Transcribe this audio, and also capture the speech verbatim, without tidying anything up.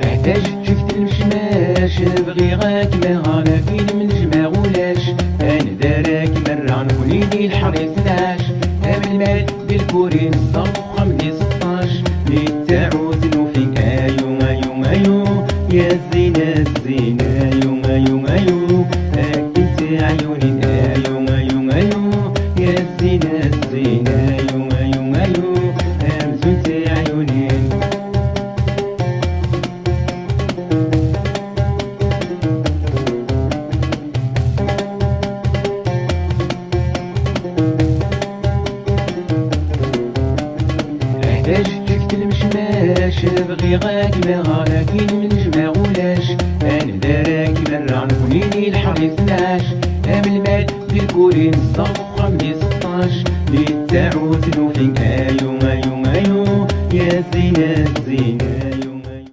Aḥtaǧ ǧǧet lmecmac, bɣiɣ ad kem-aɣeɣ, lakin mnejmaɛ ulac. Anedar ad kem-rreɣ, nekni di leḥris nɛac. Am lmal di lkuri, neẓẓa uxxam di seṭṭac. Di ttaɛut nufi, ayu, ayu, ayu. Ya zzin, a zzin, ayu, ayu, ayu. Akken tiɛyunin, ayu, ayu, ayu. Ya zzin, a zzin, ayu, ayu, ayu. Amzun tiɛyunin. Aḥtaǧ ǧǧet lmecmac, bɣiɣ ad kem-aɣeɣ, lakin mnejmaɛ ulac. Anedar ad kem-rreɣ, nekni di leḥris nɛac. Am lmal di lkuri, neẓẓa uxxam di seṭṭac. Di ttaɛut nufi, ayu, ayu, ayu. Ya zzin, a zzin,